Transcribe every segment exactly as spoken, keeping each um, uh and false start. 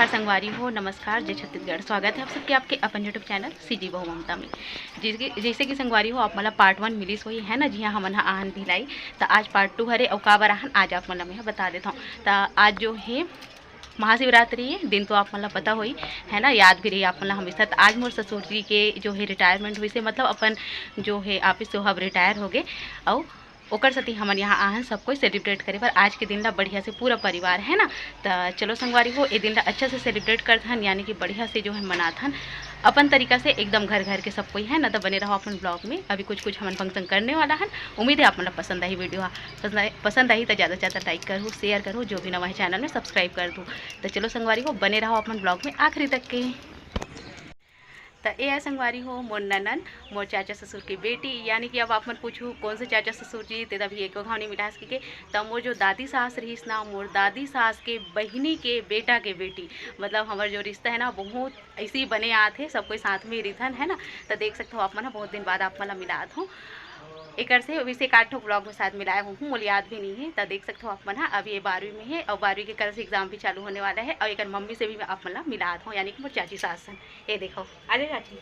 संगवारी हो, नमस्कार, जय छत्तीसगढ़। स्वागत है आप सबके आपके अपन YouTube चैनल सीजी बहू ममता में। जैसे कि, जैसे कि संगवारी हो, आप मन ला पार्ट वन मिलिस होही, है ना, जिहाँ हमन ह आहन भिलाई, त आज पार्ट टू हरे। अउ काबर आहन, आज आप मन ला मैं ह बता देत हौं। त आज जो है महाशिवरात्रि है, दिन तो आप मन ला पता होही, है ना, याद भी रही आप मन ला हमेशा। त आज मोर ससुर जी के जो है रिटायरमेंट होइस हे, मतलब अपन जो है ऑफिस से अब रिटायर हो गए, अउ ओकर सेती हमन यहाँ आहन सब कोई सेलिब्रेट करे बर आज के दिन ला बढ़िया से पूरा परिवार, है ना। त चलो संगवारी हो, ए दिन ला अच्छा से सेलिब्रेट करथन, यानी कि बढ़िया से जो है मनाथन अपन तरीका से, एकदम घर घर के सब कोई, है ना। त बने रहो अपन ब्लॉग में, अभी कुछ कुछ हमन फंक्शन करने वाला हन। उम्मीद है आप मन ला पसंद आही वीडियो हा। पसंद आही, पसंद आही त ज़्यादा से ज़्यादा लाइक करहू, शेयर करहू, जो भी नवा है चैनल में सब्सक्राइब कर दू। त चलो संगवारी हो, बने रहो अपन ब्लॉग में आखिरी तक के। त ए आय संगवारी हो मोर ननन, मोर चाचा ससुर के बेटी, यानी कि अब आप मन पूछू कौन से चाचा ससुर जी, ते तभी एको घाव नहीं मिलास कहिके। त मोर जो दादी सास रहिस ना, मोर दादी सास के बहिनी के बेटा के बेटी, मतलब हमर जो रिश्ता है ना बहुत ऐसे ही बने आत हे, सब कोई साथ में ही रिथन, है ना। त देख सकत हो आप मन ह, बहुत दिन बाद आप मन ला मिलात हूँ। एकर से वैसे एक आध ठो ब्लॉग में शायद मिलाए हूँ, मोला याद भी नहीं है। त देख सकत हो आप मन ह, अभी ये बारहवीं में है और बारहवीं के कल से एग्जाम भी चालू होने वाला है। और एकर मम्मी से भी मैं आप मन ला मिलात हूँ, यानी कि मोर चाची सास हन। ये देखो, आ जा चाची।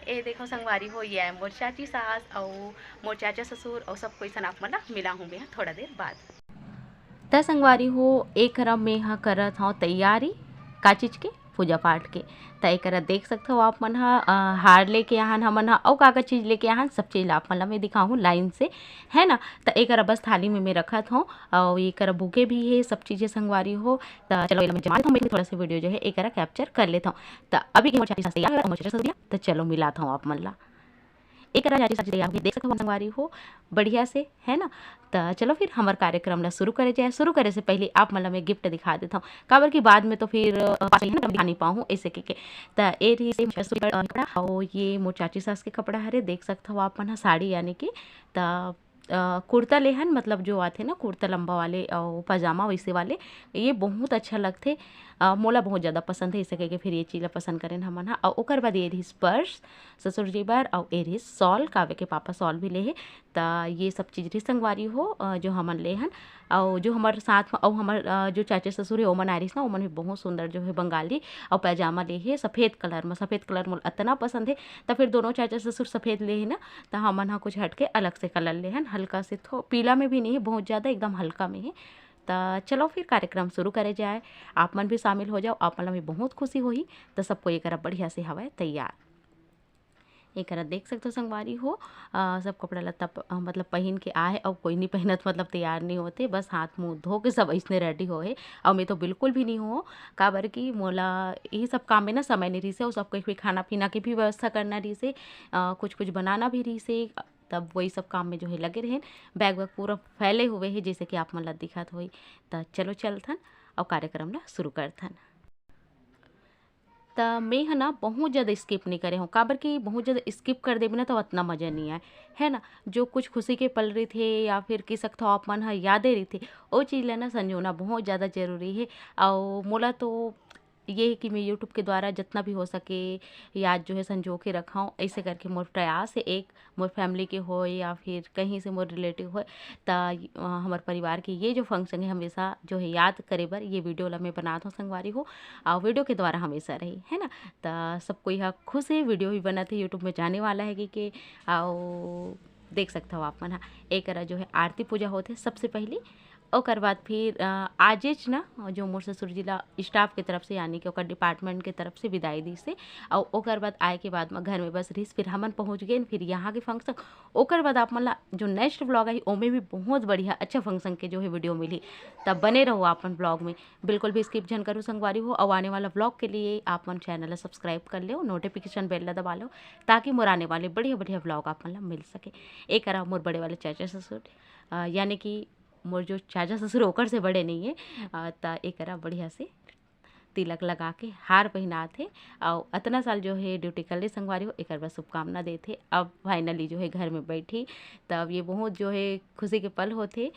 ए देखो संगवारी हो, ये आय मोर चाची सास अउ मोर चाचा ससुर अउ सब कोई सन आप मन ला मिला हूँ मैं थोड़ा देर बाद। त संगवारी हो, एक करा मैं ह करत हौं तैयारी का चीज के, पूजा पाठ के। त एकरा देख सकत हो आप मन ह, अ, हार लेके आहन हमन ह, अउ का का चीज लेके आहन, सब चीज ला आप मन ला मैं दिखाहूँ लाइन से, है ना। त एकरा बस थाली में मैं रखत हौं, अउ एकरा बुके भी है, सब चीजें संगवारी हो। त चलो, एला मैं जमा लेत हौं, मैं थोड़ा सा वीडियो जो है एकरा कैप्चर कर लेत हौं। त अभी के मोर चाची सास तैयार हे, मोर चाचा ससुर जी ला, त चलो मिलात हौं आप मन ला। एकरा चाची सास तैयार होगे, देख सकत हो संगवारी हो, बढ़िया से, है ना। त चलो फिर हमर कार्यक्रम ला शुरू करे जाए। शुरू करे से पहले आप मन ला मैं गिफ्ट दिखा देत हौं, काबर कि बाद में तो फिर, अ, पास रही ना, दिखा नहीं पाहूँ ऐसे के, के। त ए रहिस हे मोर ससुर जी के, अ, कपड़ा, अउ ये मोर चाची सास के कपड़ा हरे, देख सकत हो आप मन ह, साड़ी यानी कि। त अ, कुर्ता लेहन, मतलब जो आथे ना कुर्ता लंबा वाले अउ पजामा वैसे वाले, ये बहुत अच्छा लगथे। अ, मोला बहुत ज़्यादा पसंद है, इसे कहिके फिर ये चीज़ ला पसंद करेन हमन ह। अउ ओकर बाद ये रहिस पर्स ससुर जी बर, अउ ये रहिस शॉल, कावे के पापा शॉल भी ले हे। त ये सब चीज़ रहिस संगवारी हो, अ, जो हमन लेहन, अउ जो हमर साथ म, अउ हमर, अ, जो चाचा ससुर हे, ओमन आए रहिस ना, ओमन भी बहुत सुंदर जो है बंगाली अउ पैजामा ले हे सफ़ेद कलर म। सफ़ेद कलर मोला अतना पसंद है, त फिर दोनों चाचा ससुर सफ़ेद ले हे ना, त हमन ह कुछ हट के अलग से कलर लेहन, हल्का से थो-, पीला में भी नहीं है बहुत ज़्यादा, एकदम हल्का में है। त चलो फिर कार्यक्रम शुरू करे जाए, आप मन भी शामिल हो जाओ, आप मन ला भी बहुत खुशी होही। त सब कोई एकरा बढ़िया से हवय तैयार। एकरा देख सकथो संगवारी हो, अ, सब कपड़ा लत्ता प-, अ, मतलब पहिन के आए हे, अउ कोई नहीं पहिनत, मतलब तैयार नहीं होते, बस हाथ मुंह धो के सब अइसने रेडी होए हे। अउ मैं तो बिल्कुल भी नहीं हूँ, काबर कि मोला यही सब काम में ना समय नहीं रहिसे, अउ सब कोई खाना पीना के भी व्यवस्था करना रहिसे, अ, कुछ कुछ बनाना भी रहिसे, तब वही सब काम में जो है लगे रहेन। बैग वैग पूरा फैले हुए हे, जैसे कि आप मन ला दिखत होही। त चलो चलथन अउ कार्यक्रम ला शुरू करथन। त मैं ह ना बहुत ज़्यादा स्किप नहीं करे हूँ, काबर कि बहुत ज़्यादा स्किप कर देबे ना, तो अतना मज़ा नहीं आए, है ना। जो कुछ खुशी के पल रहिथे या फिर कह सकथो आप मन ह यादें रहिथे, ओ चीज़ ला ना संजोना बहुत ज़्यादा जरूरी है। अउ मोला तो ये है कि मैं YouTube के द्वारा जितना भी हो सके याद जो है संजो के रखाऊँ, ऐसे करके मोर प्रयास है एक, मोर फैमिली के होए या फिर कहीं से मोर रिलेटिव होए, त, अ, हमर परिवार के ये जो फंक्शन है हमेशा जो है याद करे बर ये वीडियो ला मैं बनात हूँ संगवारी हो, अउ वीडियो के द्वारा हमेशा रही, है ना। त सब कोई ह खुश है, वीडियो भी बनत है, YouTube में जाने वाला है कि के, अउ देख सकत हो आप मन ह, एकरा जो है आरती पूजा होत है सबसे पहली। ओकर बाद फिर, अ, आजेच ना, जो मोर ससुर जी ला स्टाफ के तरफ से, यानी कि ओकर डिपार्टमेंट के तरफ से विदाई दिस हे। अउ ओकर बाद आए के बाद म घर में बस रहिस, फिर हमन पहुँच गेन फिर यहाँ के फंक्शन। ओकर बाद आप मन ला जो नेक्स्ट व्लॉग आही, ओमे भी बहुत बढ़िया अच्छा फंक्शन के जो है वीडियो मिली। तब बने रहो आप मन व्लॉग में, बिल्कुल भी स्किप झन करू संगवारी हो। अउ आने वाला व्लॉग के लिए आप मन चैनल ला सब्सक्राइब कर लेव, नोटिफिकेशन बेल ला दबा लेव, ताकि मोर आने वाले बढ़िया बढ़िया व्लॉग आप मन ला मिल सके। एकरा मोर बड़े वाले चाचा ससुर, अ, यानी कि मोर जो चाचा ससुर ओकर से बड़े नहीं है, अ, त एकरा बढ़िया से तिलक लगा के हार पहिनात हे। अउ अतना साल जो है ड्यूटी कर ले संगवारी हो, एकर बर शुभकामना देत हे। अब फाइनली जो है घर में बैठी, तब ये बहुत जो है खुशी के पल होथे।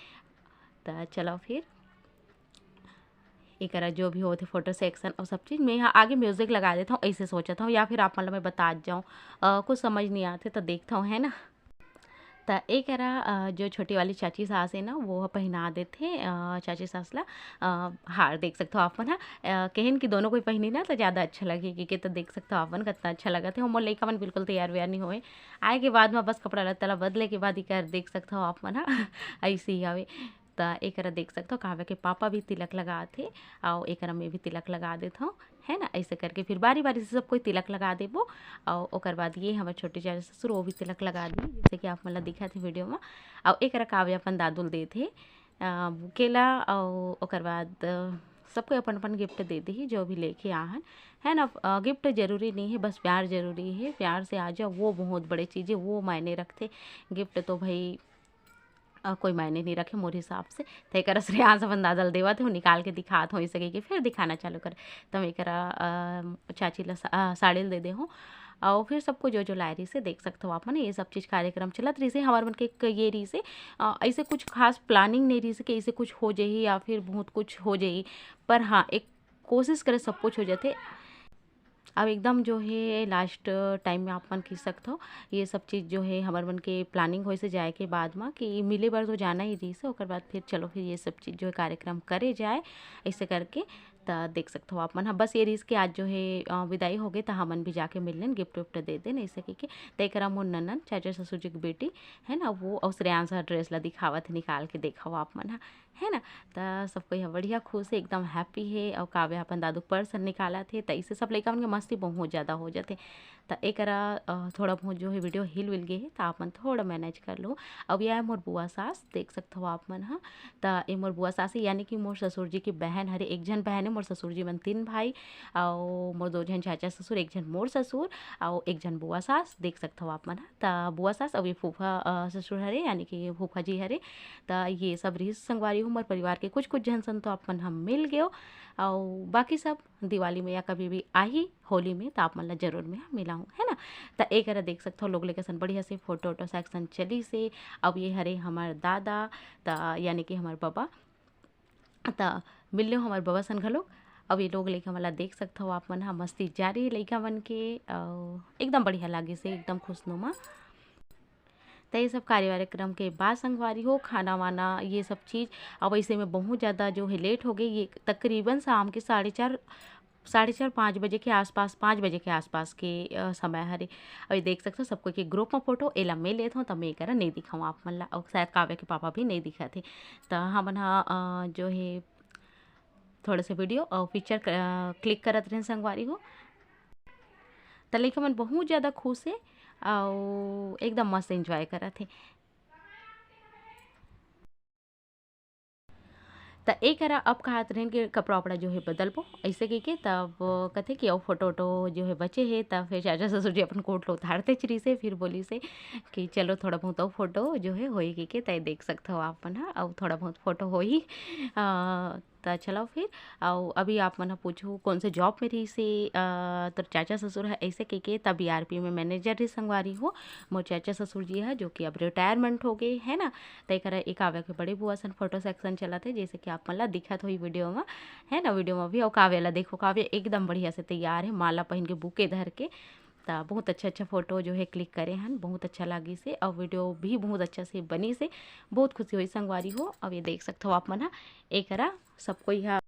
त चलो फिर एकरा जो भी होथे फोटो सेक्शन और सब चीज़, मैं यहाँ आगे म्यूजिक लगा देत हूँ, ऐसे सोचत हूँ, या फिर आप मन ला मैं बतात जाऊँ, अ, कुछ समझ नहीं आते तो देखता हूँ, है ना। त ए करा अ, जो छोटी वाली चाची सास हे ना, वो ह पहिना देथे अ, चाची सास ला अ, हार। देख सकथो आप मन ह अ, कहेन कि दोनों कोई पहिनी ना त ज़्यादा अच्छा लगही, कि त देख सकथो आप मन कतना अच्छा लगत हे। मोर लइका मन बिल्कुल तैयार वैयार नहीं होए, आए के बाद म बस कपड़ा लत्ता ला बदले के बाद इकर देख सकथो आप मन ह ऐसे ही हवे। त एकरा देख सकथो काव्या के पापा भी तिलक लगात हे, अउ एकरा में भी तिलक लगा देथव, है ना। ऐसे करके फिर बारी बारी से सब कोई तिलक लगा देबो। अउ ओकर बाद ये हमर छोटे चाचा ससुर वो भी तिलक लगा दी, जैसे कि आप मन ला दिखत हे वीडियो में। अउ एकरा काव्या अपन दादू ल देत हे अ, बुके ला, अउ ओकर बाद अ, सब कोई अपन अपन गिफ्ट दे देही जो भी लेके आहन, है ना। गिफ्ट जरूरी नहीं है, बस प्यार जरूरी है। प्यार से आ जाओ, वो बहुत बड़े चीज़ है, वो मायने रखते। गिफ्ट तो भाई अ, कोई मायने नहीं रखे मोर हिसाब से। त एकरा श्रेयांश अपन दादा ल देवत हे, निकाल के दिखात हो, इसे कहिके फिर दिखाना चालू कर। त मैं एकरा अ, चाची ला सा- अ, साड़ी ल दे दे हूँ। और फिर सबको जो जो लाए रही से देख सकते हो आप मन, ये सब चीज़ कार्यक्रम चलत रही से। हमारे मन के एक ये रही से अ, ऐसे कुछ खास प्लानिंग नहीं रही से कि ऐसे कुछ हो जाही या फिर बहुत कुछ हो जाही, पर हाँ, एक कोशिश करे सब कुछ हो जाते। अब एकदम जो है लास्ट टाइम में आप मन कह सकथो, ये सब चीज़ जो है हमर मन के प्लानिंग होइसे जाए के बाद में कि मिले बर तो जाना ही रहिसे, ओकर बाद फिर चलो फिर ये सब चीज़ जो है कार्यक्रम करे जाए, ऐसे करके। त देख सकथो आप मन ह, बस ये रहिस कि आज जो है अ, विदाई हो गए त हमन भी जाके मिल लेन, गिफ्ट विफ्ट दे देन, ऐसे कहिके। त एकरा मोर ननन चाचा ससुर जी की बेटी है ना, वो अउ श्रेयांश ह ड्रेस ला दिखावत हे, निकाल के देखो आप मन ह, है ना। त सब कोई ह बढ़िया खुश है, एकदम हैप्पी है। अउ काव्या अपन दादू पर्स निकालत हे, त इसे सब लइका मन के मस्ती बहुत ज़्यादा हो जाथे। त एकरा अ, थोड़ा बहुत जो है वीडियो हिल विल गे हे, त आप मन थोड़ा मैनेज कर लो। अब ये है मोर बुआ सास, देख सकथो आप मन ह। त ये मोर बुआ सास है, यानी कि मोर ससुर जी की बहन हरे। एक झन बहन है, मोर ससुर जी मन तीन भाई, अउ मोर दो झन चाचा ससुर, एक झन मोर ससुर, अउ एक झन बुआ सास, देख सकथो आप मन ह। त बुआ सास अउ ये फूफा अ, ससुर हरे, यानी कि फूफा जी हरे। त ये सब रिहिस संगवारी हो मोर परिवार के कुछ कुछ झन सन, तो आप मन ह मिल गयो। अउ बाकी सब दिवाली में या कभी भी आही होली में, त आप मन ला जरूर मैं मिलाहूँ, है ना। त एकरा देख सकथो लोग लइका सन बढ़िया से फोटो वोटो सेक्शन चली से। अब ये हरे हमर दादा, त यानी कि हमर बबा, त मिल लेव हमर बबा सन घलो। अब ये लोग लइका मन ला देख सकथो आप मन ह, मस्ती जारी हे लइका मन के, अउ एकदम बढ़िया लागिस हे, एकदम खुशनुमा। त ये सब कार्यक्रम के बाद संगवारी हो, खाना वाना ये सब चीज़, अब ऐसे में बहुत ज़्यादा जो है लेट हो गई। ये तकरीबन शाम के साढ़े चार, साढ़े चार, पाँच बजे के आसपास, पाँच बजे के आसपास के अ, समय हरे। अउ ये देख सकथो सब कोई के ग्रुप में फोटो, एला मैं लेत हूँ, त मैं एकरा नहीं दिखाऊँ आप मन ला, अउ शायद काव्या के पापा भी नहीं दिखत हे। त हमन ह अ, जो है थोड़ा से वीडियो अउ पिक्चर क्लिक करत रहेन संगवारी हो। त लइका मन बहुत ज़्यादा खुश हे अउ एकदम मस्त एंजॉय करत हे। त एकरा अब कहत रहेन कि कपड़ा वपड़ा जो है बदलबो, ऐसे कहिके। तब कथे कि अउ फोटो वोटो जो है बचे हे, तब फिर चाचा ससुर जी अपन कोट लो उतारते चरी से, फिर बोली से कि चलो थोड़ा बहुत अउ फोटो जो है होई कहिके। त देख सकथो आप मन ह, अउ थोड़ा बहुत फोटो होई। अ, त चलो फिर, अउ अभी आप मन ह पूछू कौन से जॉब में रही से अ, तोर चाचा ससुर है, ऐसे कहिके। तब ईआरपी में मैनेजर रही संगवारी हो मोर चाचा ससुर जी है, जो कि अब रिटायरमेंट हो गए, है ना। त एकरा एक काव्या के बड़े बुआ सन फोटो सेक्शन चलत है, जैसे कि आप मन ला दिखत होई वीडियो में, है ना। वीडियो में भी अउ काव्या ला देखो, काव्या एकदम बढ़िया से तैयार है, माला पहन के बुके धर के। त बहुत अच्छा अच्छा फोटो जो है क्लिक करे हन, बहुत अच्छा लागिस हे, अउ वीडियो भी बहुत अच्छा से बनिस हे। बहुत खुशी होई संगवारी हो। अब ये देख सकथो आप मन ह, एकरा सब कोई ह।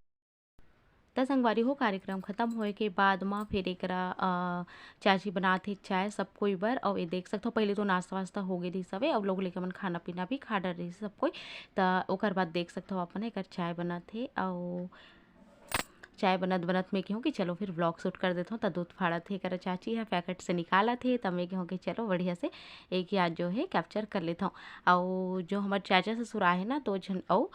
त संगवारी हो, कार्यक्रम खत्म होए के बाद म फिर एकरा अ, चाची बनात हे चाय सब कोई बर। अउ ये देख सकथो पहले तो नाश्ता वास्ता हो गे रहिस हवे, अब लोग लइका मन खाना पीना भी खा डर रहिस सब कोई। त ओकर बाद देख सकथो आप मन एकर चाय बनत हे, अउ चाय बनत बनत मैं कहूँ कि चलो फिर व्लॉग शूट कर देथों। त दूध फाड़त हे, एकर चाची ह पैकेट से निकालत हे, त मैं कहूँ कि चलो बढ़िया से एक याद जो है कैप्चर कर लेथों। अउ जो हमर चाचा ससुर आहे ना, तो झन अउ अ,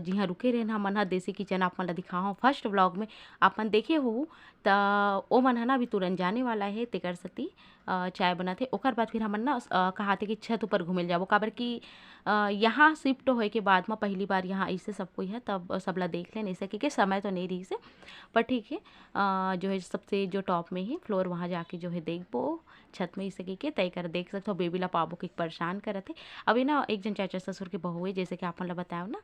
जिहाँ रुके रहेन हमन ह देसी किचन, आप मन ला दिखाहूँ फर्स्ट व्लॉग में, आप मन देखे हो, त ओ मन ह ना अभी तुरंत जाने वाला है, तेकर सेती अ, चाय बनत हे। ओकर बाद फिर हमन ना अ, कहाथे कि छत ऊपर घूमे ल जाबो, काबर कि अ, यहाँ शिफ्ट होए के बाद म पहली बार यहाँ ऐसे सब कोई है, तब सब ला देख लेन, ऐसे कि, कि समय तो नहीं रही से, पर ठीक है। अ, जो है सबसे जो टॉप में ही फ्लोर, वहाँ जाके जो है देखबो छत में, ऐसे कि, कि तय कर देख सकथो। बेबी ला पाबो कि परेशान करत है। अभी ना एक जन चाचा ससुर के बहू है, जैसे कि आप मन ला बतायो ना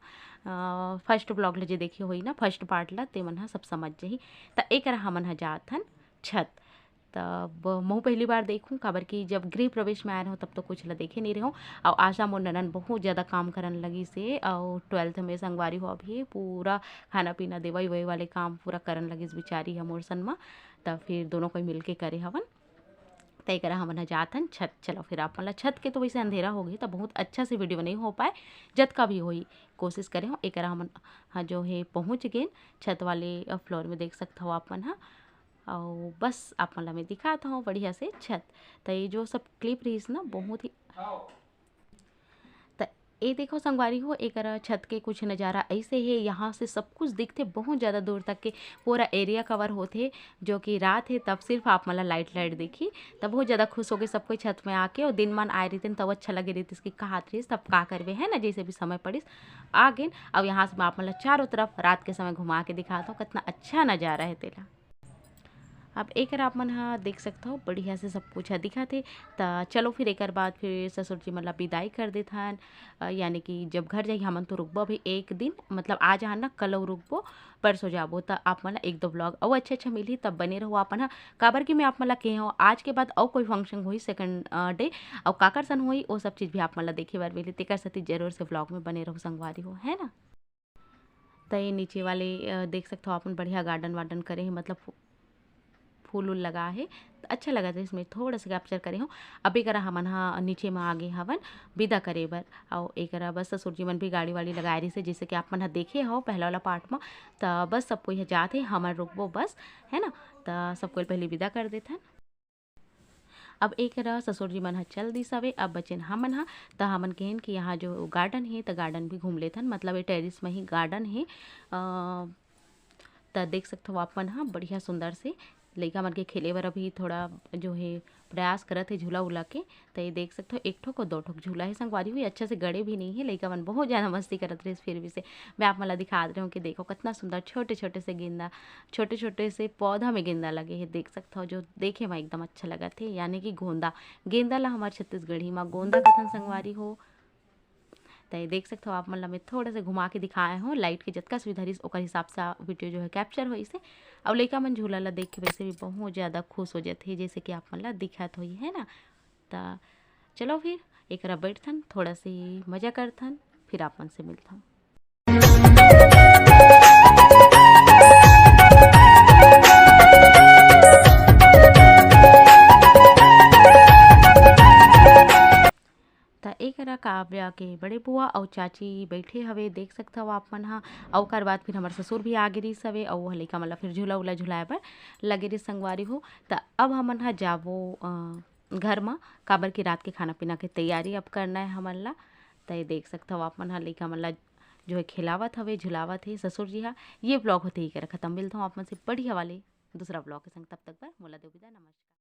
अ, फर्स्ट ब्लॉग ले जे देखे होई ना फर्स्ट पार्ट ला, ते मन ह सब समझ जही। त एकरा हमन ह जात हन छत। तब महूँ पहली बार देखूँ, काबर कि जब गृह प्रवेश में आए रहूँ तब तो कुछ ला देखे नहीं रहूँ। और आशा मोर ननन बहुत ज़्यादा काम करन लगी से, और ट्वेल्थ में संगवारी हो अभी पूरा खाना पीना, देवई वई वाले काम पूरा करन लगिस बिचारी ह मोर सन म। तब फिर दोनों कोई मिलके करे हवन। त एकरा हमन ह जात हन छत। चलो फिर आप मन ला छत के तो वैसे अंधेरा हो गई, त बहुत अच्छा से वीडियो नहीं हो पाए, जतका भी होई कोशिश करे हो। एकरा हमन ह जो है पहुँच गेन छत वाले फ्लोर में, देख सकत हो आप मन ह। अउ बस आप मन ला मैं दिखात हूँ बढ़िया से छत। त ये जो सब क्लिप रहीस ना, बहुत ही त ए देखो संगवारी हो, एकर छत के कुछ नज़ारा ऐसे हे। यहाँ से सब कुछ दिखथे, बहुत ज़्यादा दूर तक के पूरा एरिया कवर होथे। जो कि रात हे तब सिर्फ आप मन ला लाइट लाइट दिखी, तब बहुत ज़्यादा खुश होगे सब कोई छत में आके। और दिन मन आए रहितिन तब अच्छा लगे रहितिस कि कहात रहिस तब का करबे, है ना, जैसे भी समय पड़िस आ गेन। अब यहाँ से मैं आप मन ला चारों तरफ रात के समय घुमा के दिखात हूँ, कितना अच्छा नज़ारा है तेला। अब एकर आप मन ह देख सकत हो बढ़िया से सब कुछ ह दिखत हे। त चलो फिर एकर बाद फिर ससुर जी मन ला बिदाई कर देथन। अ, यानी कि जब घर जाही हमन तो रुकबो अभी एक दिन, मतलब आज आहन ना, कल अउ रुकबो, परसों जाबो। त आप मन ला एक दो ब्लॉग अउ अच्छा अच्छा मिलही, तब बने रहो आप मन ह। काबर कि मैं आप मन ला कहे हूँ आज के बाद अउ कोई फंक्शन होही सेकंड डे, अउ काकर सन होही वो सब चीज़ भी आप मन ला देखे बर मिलही, तेकर सेती जरूर से ब्लॉग में बने रहो संगवारी हो, है ना। त ये नीचे वाले अ, देख सकत हो आप मन बढ़िया गार्डन वार्डन करे हे, मतलब फू-, फूल उल लगा हे, त अच्छा लगत हे। इसमें थोड़ा सा कैप्चर करे हो। अब एकरा हमन ह नीचे म आगे हवन बिदा करे बर, अउ एकरा बस ससुर जी मन भी गाड़ी वाड़ी लगाए रहिस हे, जैसे कि आप मन ह देखे हो पहला वाला पार्ट म। त बस सब कोई ह जात हे, हमन रुकबो बस, है ना। त सब कोई पहले बिदा कर देथन। अब एकरा ससुर जी मन ह चल दिस हवे, अब बचेन हमन ह, त हमन कहेन कि यहाँ जो गार्डन हे त गार्डन भी घूम लेथन, मतलब ये टेरिस में ही गार्डन हे। अ, त देख सकत हो आप मन ह बढ़िया सुंदर से लइका मन के खेले बर अभी थोड़ा जो हे प्रयास करत हे झूला उला के। त ये देख सकत हो एक ठोक अउ दो ठोक झूला हे संगवारी हो, ये अच्छा से गड़े भी नहीं हे। लइका मन बहुत ज़्यादा मस्ती करत रहिस, फिर भी से मैं आप मन ला दिखा दे रहे हूँ कि देखो कितना सुंदर छोटे छोटे से गेंदा, छोटे छोटे से पौधा में गेंदा लगे हे। देख सकत हो जो देखे में एकदम अच्छा लगत हे, यानी कि गोंदा। गेंदा ला हमर छत्तीसगढ़ी मा गोंदा कथन संगवारी हो। त ये देख सकत हो आप मन ला मैं थोड़ा से घुमा के दिखाए हूँ, लाइट के जतका सुविधा रहिस ओकर हिसाब से वीडियो जो है कैप्चर होइस हे। अउ लइका मन झूला ला देख के वैसे भी बहुत ज़्यादा खुश हो जाथे, जैसे कि आप मन ला दिखत होही, है ना। त चलो फिर एकरा बैठथन, थोड़ा से मज़ा करथन, फिर आप मन से मिलथन। त एकरा काव्या के बड़े बुआ अउ चाची बैठे हवे, देख सकत हव आप मन ह। अउ ओकर बाद फिर हमर ससुर भी आगे रिहिस हवे, अउ ओह लइका मन ला फिर झूला उला झुलाए बर लगे रिहिस संगवारी हो। त अब हमन ह जाबो, अ, घर म, काबर कि रात के खाना पीना के तैयारी अब करना है हमन ला। त ये देख सकत हव आप मन ह, लइका मन ला जो है खिलावत हवे, झुलावत हे ससुर जी ह। ये ब्लॉग होथे ही करा खत्म, मिलत हूँ आप मन से बढ़िया वाले दूसरा ब्लॉग के संग, तब तक बर मोला दो विदा, नमस्कार।